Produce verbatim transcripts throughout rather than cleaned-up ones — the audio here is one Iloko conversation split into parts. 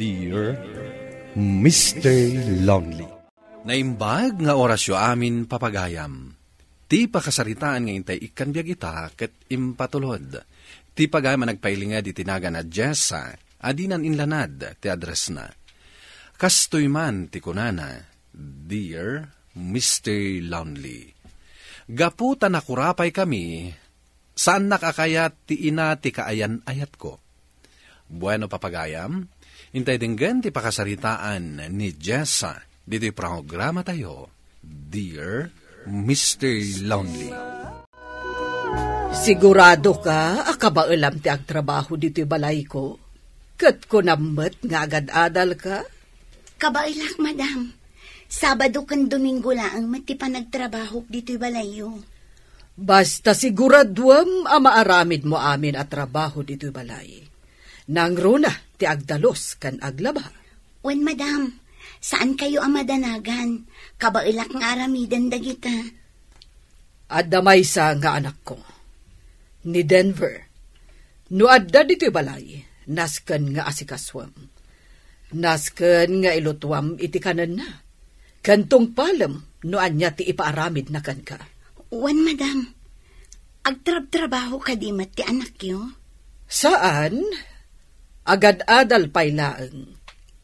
Dear Mister Lonely. Naimbag nga orasyo amin, papagayam. Ti pakasaritaan nga intay ikkan biag ita ket impatulod. Ti pagayam a nagpailinged iti nagan a Jessa, a dinan inlanad ti addressna. Kastoy man ti kunana, "Dear Mister Lonely, gapu ta nakurapay kami, saannak a kayat ti ina ti kaayan-ayatko." Bueno, papagayam, intay denggen ti pakasaritaan ni Jessa ditoy programatayo, Dear Mister Lonely. Sigurado ka a kabaelam ti agtrabaho ditoy balayko? Ket kunam met nga agad-adal ka? Kabaelak, madam. Sabado ken Domingo laeng met ti panagtrabahok ditoy balayyo. Basta siguraduem a maaramidmo amin a trabaho ditoy balay. Nangruna ti agdalus ken aglaba. Wen, madam, saankayo a madanagan. Kabaelak nga aramiden dagita. Adda maysa nga anakko, ni Denver. No adda ditoy balay, nasken nga asikasuem. Nasken nga ilutuam iti kanenna. Ken tungpalem no ania ti ipaaramidna kenka. Wen, madam. Agtrabtrabaho kadi met ti anakyo? Saan. Agad-adal pay laeng.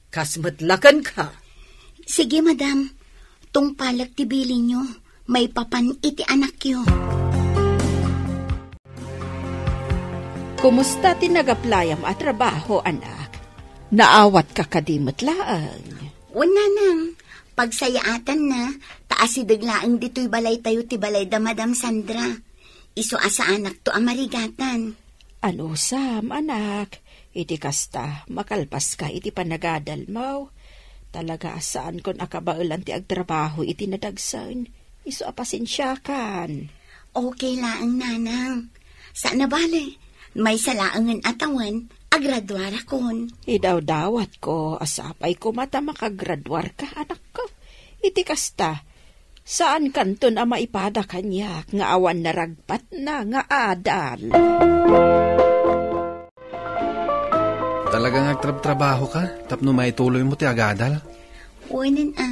Kas met la kenka. Sige, madam. Tungpalek ti bilinyo. Maipapan iti anakyo. Kumusta ti nagaplayam a trabaho, anak? Naawatka kadi met laeng? Wen, nanang, pagsayaatanna, ta asideg laeng ditoy balaytayo ti balay da Madam Sandra. Isu a saanakto a marigatan. Anusam, anak, iti kasta, makalpaska iti panagadalmo. Talaga a saankon a kabaelan ti agtrabaho iti nadagsen. Isu a pasensiakan. Okay laeng, nanang. Saan a bale, maysa laengen a tawen, agraduarakon. Idawdawatko a sapay koma ta makagraduarka, anakko. Iti kasta, saankanton a maipada kaniak nga awan naragpatna nga adal. Talaga nga agtrabtrabahoka tapno maituloymo ti agadal? Wen a.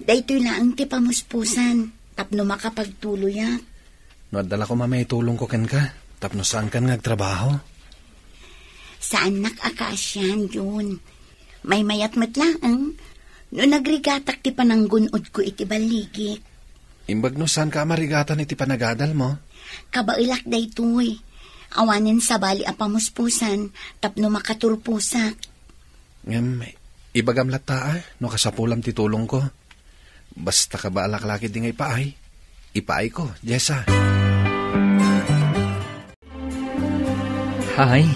Daytoy laeng ti pamuspusan tapno makapagtuloyak. No adda la koma maitulongko kenka tapno saankan nga agtrabaho? Saannak a kaasian, Jun. Maymayat met laeng no nagrigatak ti pananggun-odko iti balligik. Imbag no saanka a marigatan iti panagadalmo? Kabaelak daytoy. Awanen sabali a pamuspusan tapno makaturposak. Ngem, ibagam latta a no kasapulam ti tulongko. Basta kabaalak la ketdi nga ipaay, ipaayko, Jessa. Hay,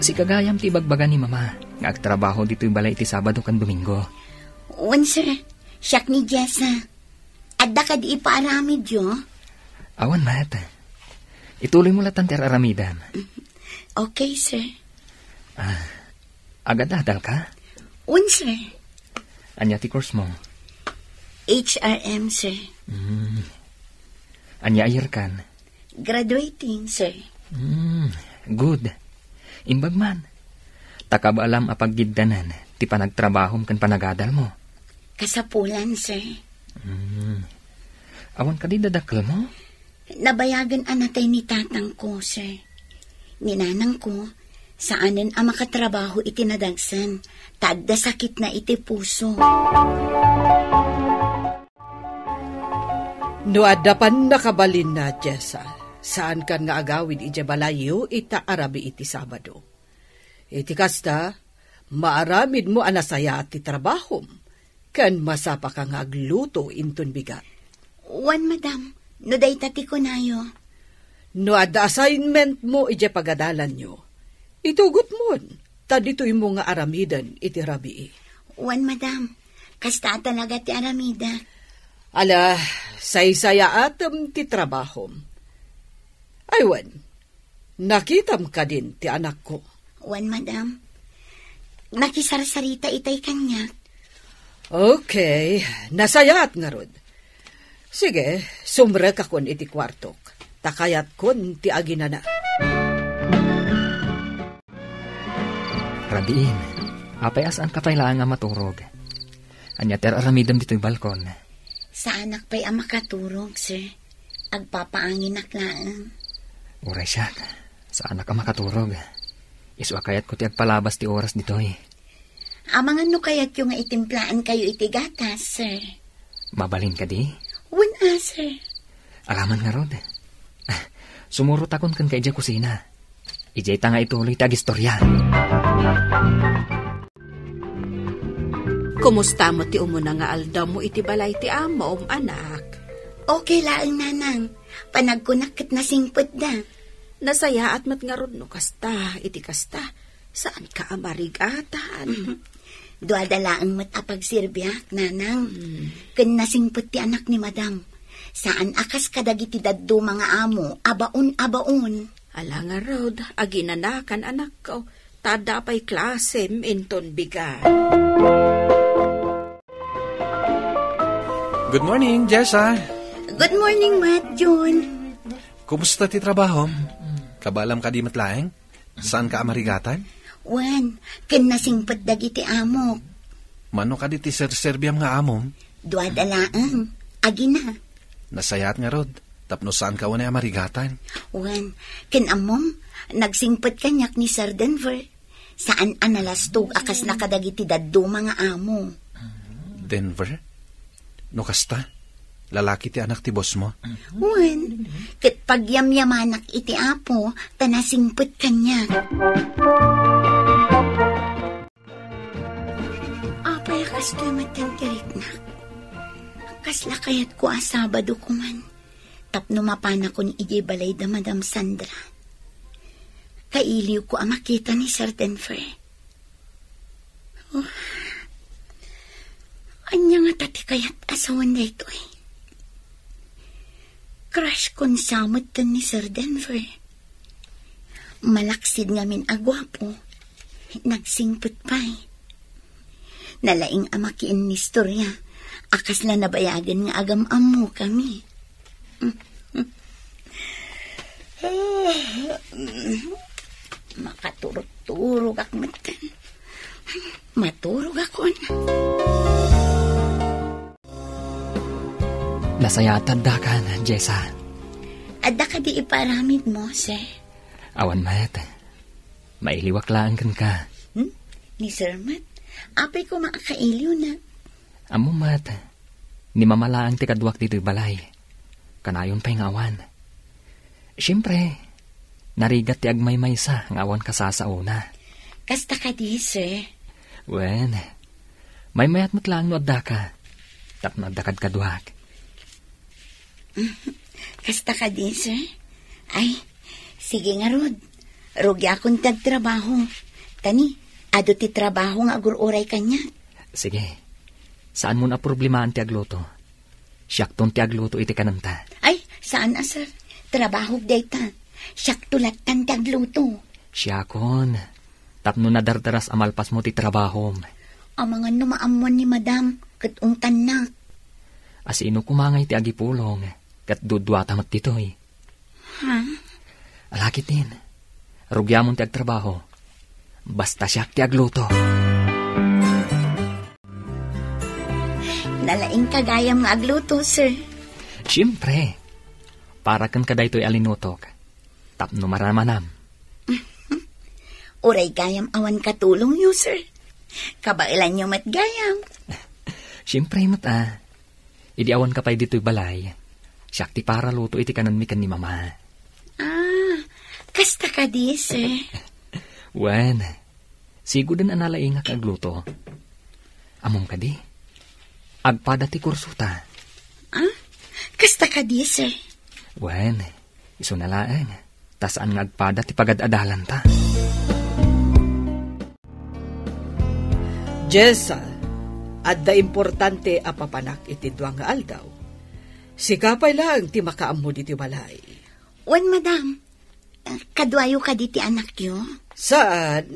sika gayam ti ibagbaga ni Mama nga agtrabaho ditoy balay iti Sabado ken Domingo. Wen, sir. Siak ni Jessa. Adda kadi ipaaramidyo? Awan met. Ituloymo latta ti ar-aramidem. Okay, sir. Ah, agad-adal ka? Wen, sir. Ania ti course mo? H R M, sir. Hmm. Ania a year kan? Graduating, sir. Hmm, good. Imbag man. Ta kabaalam a paggiddanan ti panagtrabahom ken panagadalmo. Kasapulan, sir. Hmm. Awan kadi dadakkelmo? Nabayagen a natay ni tatangko, sir. Ni nanangko, saanen a makatrabaho iti nadagsen, ta adda sakitna iti puso. No adda pannakabalinna, Jessa, saankan nga agawid idiay balayyo ita a rabii ti Sabado. Iti kasta, maaramidmo a nasayaat ti trabahom, ken masapaka nga agluto inton bigat. Wen, madam, no dayta ti kunayo. No adda assignmentmo idiay pagadalanyo, itugotmon, ta ditoymo nga aramiden iti rabii. Wen, madam, kasta a talaga ti aramida. Ala, saysayaatem ti trabahom. Ay wen, nakitam kadin ti anakko? Wen, madam. Nakisarsarita itay kaniak. Okay, nasayaat ngarud. Sige, sumrekakon iti kuartok. Ta kayatkon ti aginana. Rabiin, Apay a saanka pay laeng a maturog? Ania ti ar-aramidem ditoy balkon? Saanak pay a makaturog, sir. Agpapaanginak laeng. Uray siak, saanak a makaturog. Isu a kayatko ti agpalabas ti oras ditoy. Amangan no kayatyo nga itimplaankayo iti gatas, sir. Mabalin kadi? Wen a, sir. Alaman ngarud. Ah, sumurotakon kenka idiay kusina. Idiay ta nga ituloy ti agistorya. Kumusta met ti umuna nga aldawmo iti balay ti amom, anak? Okay laeng, nanang. Panagkunak ket nasingpetda. Nasayaat met ngarud no kasta, iti kasta. Saanka a marigatan. Duada laeng met a pagserbiak, nanang. Hmm. Ken nasingpet ti anak ni madam. Saan a kas kadagiti dadduma nga amo, a baon a baon. Ala ngarud, aginanakan, anakko. Ta adda pay klasem inton bigat. Good morning, Jessa. Good morning, Matt, Jun. Kumusta ti trabahom? Kabaelam kadi met laeng? Saanka a marigatan? Wen, ken nasingpet dagiti amok. Mano kadi ti serserbiam nga amom? Duada laeng. Agina. Nasayaat ngarud, tapno saanka unay a marigatan. Wen, ken ammom, nagsingpet kaniak ni Sir Denver. Saan a nalastog a kasla kadagiti dadduma nga amo. Denver? No kasta, lalaki ti anak ti bossmo? Wen, ket pagyamyamanak iti Apo, ta nasingpet kaniak. Apay a kastoy met ti riknak? Kasla kayatko a Sabado koman tapno mapanakon idiay balay da Madam Sandra. Kailiwko a makita ni Sir Denver. Oh. Ania ngata ti kayat a sawen daytoy? Crush kon sa met ken ni Sir Denver. Malaksid ngamin a guapo, nagsingpet pay. Nalaing a makiinnistorya a kasla nabayagen nga agam-ammokami. Makaturog-turogak metten. Maturogakon. Nasayaat ti addakan, Jessa. Adda kadi iparamidmo, sir? Awan met. Mailiwak laeng kenka. Hmm? Ni Sir met? Apay koma a kailiwna? Ammom met, ni Mama laeng ti kaduak ditoy balay. Kanayon pay nga awan. Siempre, narigat ti agmaymaysa nga awan kasasaona. Kasta kadi, sir? Wen, maymayat met laeng no addaka. Tapno adda kadkaduak. Kasta kadi, sir? Ay, sige ngarud. Rugiakon ti agtrabaho. Tani, adu ti trabaho nga agur-uray kaniak. Sige. Saanmon a problemaan ti agluto. Siakton ti agluto iti kanenta. Ay, saan a, sir. Trabahok dayta. Siakto lattan ti agluto. Siakon. Tapno nadardaras a malpasmo ti trabahom. Amangan no maammuan ni Madam, ket ungtannak. Asino koma ngay ti agipulong, ket duduata met ditoy? Ha? Ala ketdin, rugiamon ti agtrabaho. Basta siak ti agluto. Nalaingka gayam nga agluto, sir. Siempre. Para kenka daytoy a linutok. Tapno maramanam. Uray gayam awan katulongyo, sir. Kabaelanyo met gayam. Siempre met a. Idi awanka pay ditoy balay, siak ti paraluto iti kanenmi ken ni Mama. Ah, kasta kadi, sir? Wen, siguden a nalaingak agluto. Ammom kadi? Agpada ti kursota. Ah, kasta kadi, sir? Wen, isuna laeng. Ta saan nga agpada ti pagad-adalanta. Jessa, adda importante a papanak iti dua nga aldaw. Sika pay laeng ti makaammo ditoy balay. Wen, madam. Kaduayo kadi ti anakyo? Saan.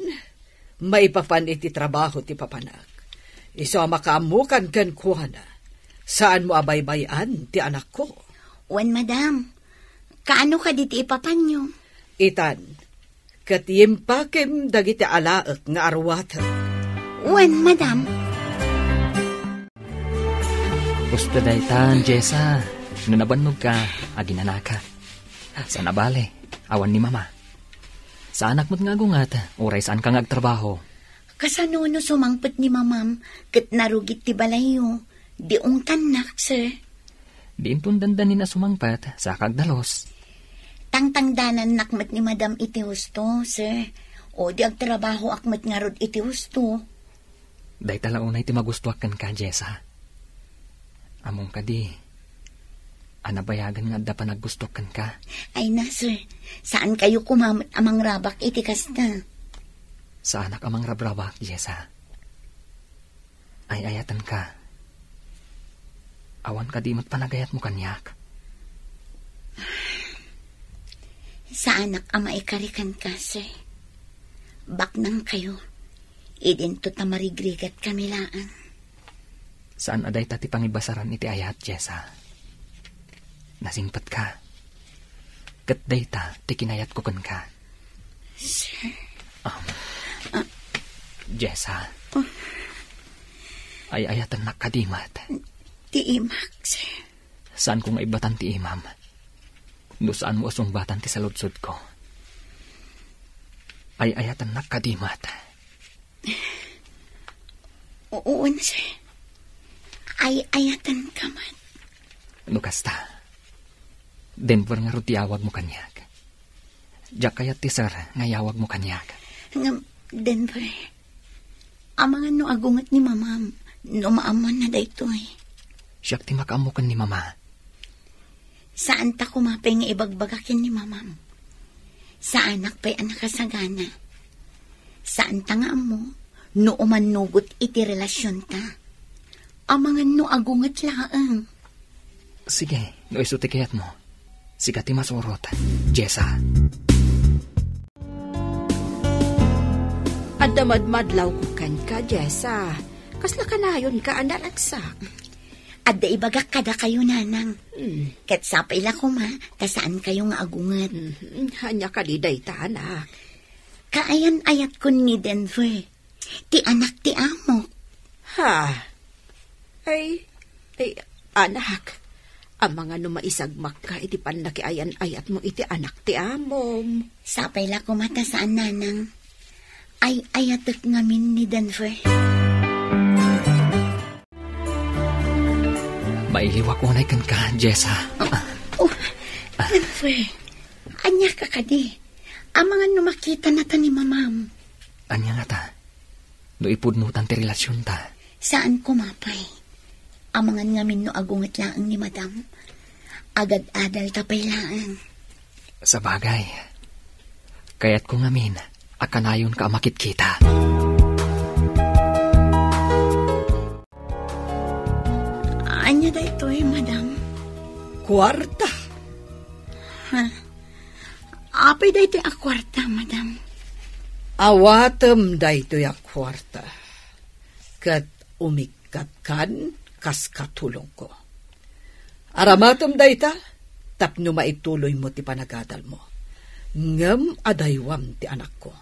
Maipapan iti trabaho ti papanak. Isu a makaammokan kenkuana. Saanmo a baybay-an ti anakko. Wen, madam. Kaano kadi ti ipapanyo? Itan, ket yimpakem dagiti alaek nga aruatek. Wen, madam. Usto daytan, Jessa. No nabannogka, aginanaka. Saan a bale, awan ni Mama. Saanak met nga agunget, uray saanka nga agtrabaho. Kasano no sumangpet ni Mamam, ket narugit ti balayyo, di ungtannak, sir? Di inton dandanin a sumangpet, saka agdalus. Tangtangdanannak met ni Madam iti husto, sir. O di agtrabahoak met ngarud iti husto. Dayta la unay ti magustoak kenka, Jessa. Ammom kadi a nabayagen nga adda panaggustoak kenka? Ay na, sir. Saankayo koma met a mangrabak iti kasta. Saanak a mangrabrabak, Jessa. Ay-ayatenka. Awan kadi met panagayatmo kaniak? Saanak a maikari kenka, sir. Baknangkayo. Idinto ta marigrigatkami laeng. Saan a dayta ti pangibasaran iti ayat, Jessa. Nasingpetka. Ket dayta ti kinayatko kenka. Sir. Um, Ah. Jessa. Oh. Ay-ayatennak kadi met? Ti imak, sir. Saanko nga ibbatan ti imam no saanmo a sungbatan ti saludsodko. Ay-ayatennak kadi met? Oo, sir. Ay-ayatenka met. No kasta, Denver ngarud ti awagmo kaniak. Diak kayat ti sir nga iyawagmo kaniak. Ngem, Denver, amangan no agunget ni Mamam no maammoanna daytoy. Siak ti makaammo ken ni Mama. Saanta koma pay nga ibagbaga ken ni Mamam. Saanak pay a nakasagana. Saanta nga ammo no umannugot iti relasionta. Amangan no agunget laeng. Sige, no isu ti kayatmo. Sika ti masurot, Jessa. Adda madmadlawko kenka, Jessa. Kasla kanayonka a naragsak. Adda ibagak kadakayo, Nanang. Hmm. Ket sapay la koma, ta saankayo nga agunget. Mhm. Ania kadi dayta, anak? Kaayan-ayatkon ni Denver. Ti anak ti amok. Ha? Ay, ay, anak, amangan no maisagmakka iti pannakiayan-ayatmo iti anak ti amom. Sapay la koma ta saan, Nanang. Ay-ayatek ngamin ni Denver. Mailiwak unay kenka, Jessa. Oh, oh, Denver, ania ka kadi? Amangan no makitana ta ni Mamam. Ania ngata? No ipudnotan ti relasionta. Saan koma pay. Amangan ngamin no agunget laeng ni Madam. Agad-adalta pay laeng. Sabagay, kayatko ngamin a kanayonka a makitkita. Ania daytoy, Madam? Kuarta. Ha? Apay daytoy a kuarta, Madam? Awatem daytoy a kuarta, ket umikkatkan kas katulongko. Aramatem dayta tapno maituloymo ti panagadalmo. Ngem adaywam ti anakko.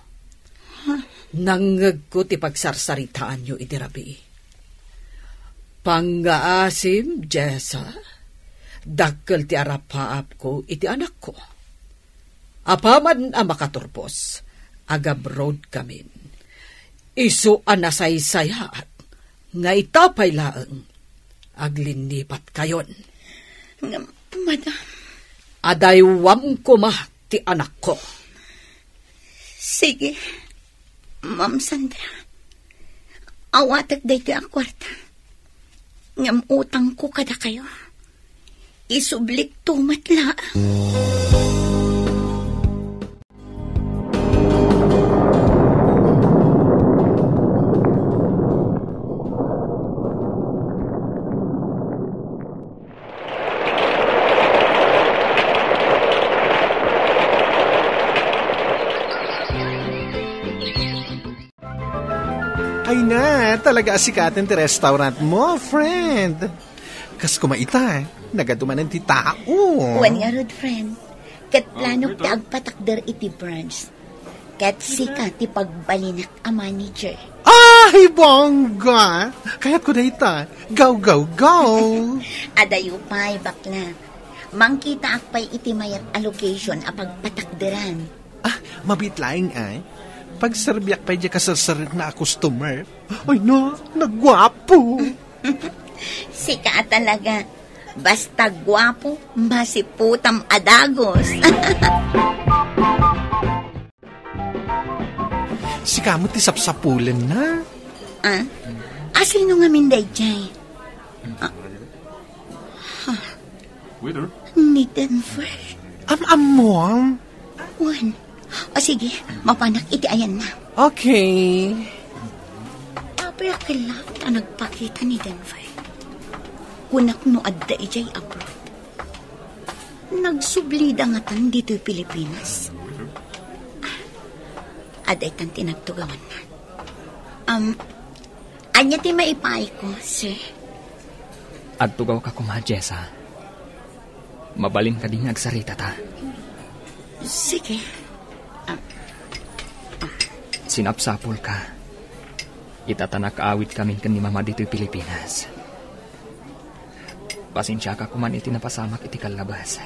Nangngegko ti pagsarsaritaanyo idi rabii. Pangngaasim, Jessa, dakkel ti arapaapko iti anakko. Apaman a makaturbos, agabroad kamin. Isu a nasaysayaat nga ita pay laeng, aglinnipat kayon. Ngem, Madam. Adaywam koma ti anakko. Sige, Ma'am Sandra. Awatek daytoy a kuarta. Ngem utangko kadakayo. Isublikto met laeng. Ay na, talaga a sikaten ti restaurant mo, friend. Kas kuma ita, nagadu manen ti tao. Wen ngarud, friend. Ket planok ti agpatakder iti branch. Ket sika ti pagbalinak a manager. Ah! Ay, bongga! Kayatko dayta. Go, go, go! Adayo pay, bakla. Mangkitaak pay iti mayat a location a pagpatakderan. Ah, mabiit laeng, ay. Pagserbiak pay diay kaserserrekna a customer. Ay na, nagguapo. Sika a talaga. Basta guapo, masiputam a dagus. Sika met ti sapsapulenna. Ah? Asino ngamin daydiay? Ah. Ha? Ni Denver? Am-ammom? Wen. O sige, mapanak iti ayanna. Okay. Apay a kellat a nagpakita ni Denver? Kunak no adda idiay abroad. Nagsublida ngatan ditoy Pilipinas. Adda itan ti nagtugawanna. Am, ania ti maipaayko, sir? Agtugawka koma, Jessa. Mabalin kadi nga agsaritata? Sige. Ah. Sinapsapulka. Ita ta nakaawidkamin ken ni Mama ditoy Pilipinas. Pasensiaka koman iti napasamak iti kallabas.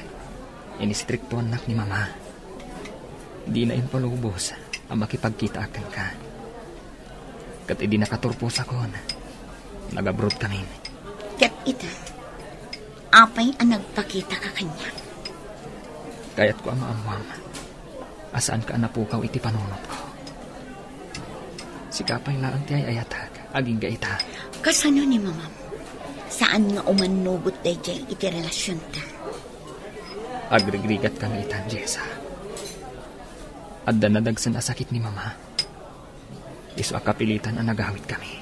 Inistriktoannak ni Mama. Dina impalubos a makipagkitaak kenka. Ket idi nakaturposakon, nagabrodkamin. Ket ita, apay a nagpakitaka kaniak? Kayatko a maammuam a saanka a napukaw iti panunotko. Sika pay laeng ti ay-ayatek agingga ita. Kasano ni Mamam? Saan nga umannugot daydiay iti relasionta? Agrigrigatka nga itan, Jessa. Adda nadagsen a sakit ni Mama. Isu a kapilitan a nagawidkami.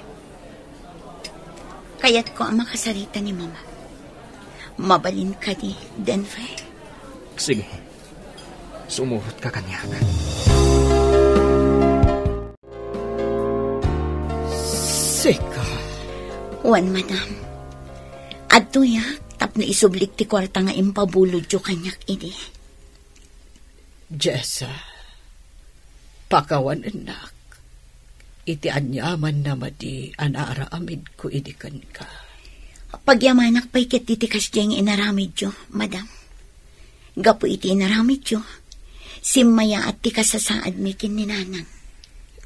Kayatko a makasarita ni Mama. Mabalin kadi, Denver? Sige. Sumurotka kaniak. Sika. Wen, madam. Adtoyak tapno isublik ti kuarta nga impabulodyo kaniak idi. Jessa, pakawanennak iti aniaman a madi a naaramidko idi kenka. Pagyamanak pay ket iti kasdiay nga inaramidyo, madam. Gapu iti inaramidyo, simmayaat ti kasasaadmi ken ni Nanang.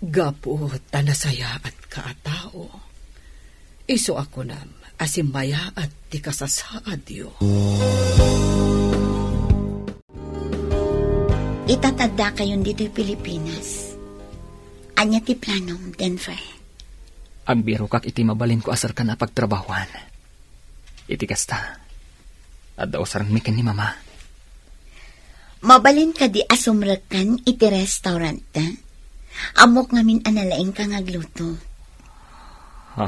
Gapu ta nasayaatka a tao, isu a kunam a simmayaat ti kasasaadyo. Ita ta addakayon ditoy Pilipinas. Ania ti planom, Denver? Agbirokak iti mabalinko a serkan a pagtrabahoan. Iti kasta, adda usarengmi ken ni Mama. Mabalin kadi a sumrekkan iti restaurant? Ammok ngamin a nalaingka nga agluto. Ha?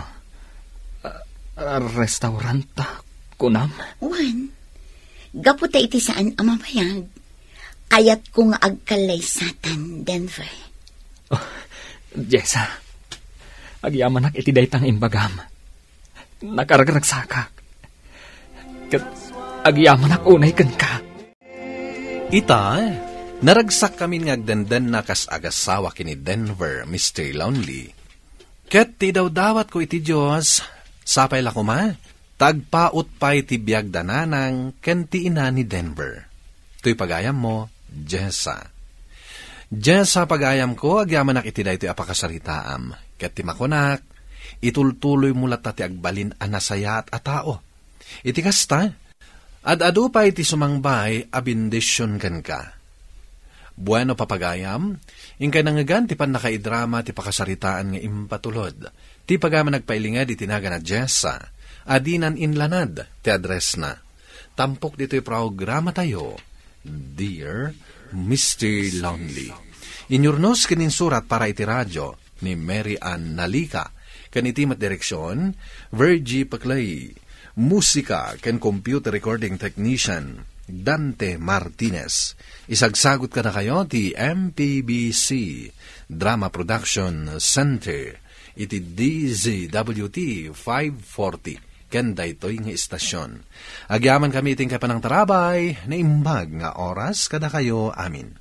Ah, ah, restauranta, kunam? Wen, gapu ta iti saan a mabayag, kayatko nga agkallaysatan, Denver. Oh, Jessa, agyamanak iti dayta nga imbagam. Nakaragragsakak. Ket agyamanak unay kenka. Ita, naragsakkamin nga agdendenna kas agasawa ken ni Denver, Mister Lonely. Ket ti idawdawatko iti Dios, sapay la koma, ta agpaut pay ti biag da Nanang ken ti ina ni Denver. Toy pagayammo, Jessa. Jessa, pagayamko, agyamanak iti daytoy a pakasaritaam. Ket ti makunak, itultuloymo latta ti agbalin a nasayaat a tao. Iti kasta, ad-adu pay ti sumangbay a bendision kenka. Bueno, papagayam, inkay nangngegan ti pannakaidrama ti pakasaritaan nga impatulod. Ti pagayam a nagpailinged iti nagan a Jessa, a dinan inlanad ti addressna. Tampok ditoy programatayo, Dear Mister Lonely. Inyurnos ken insurat para iti radio ni Mary Ann Nalica, ken iti met direksion, Virgie Paclay. Musika ken computer recording technician, Dante Martinez. Isagsagut kadakayo ti M P B C Drama Production Center iti D Z W T five forty ken daytoy nga istasion. Agyamankami iti inkay panangtarabay, naimbag nga oras kadakayo amin.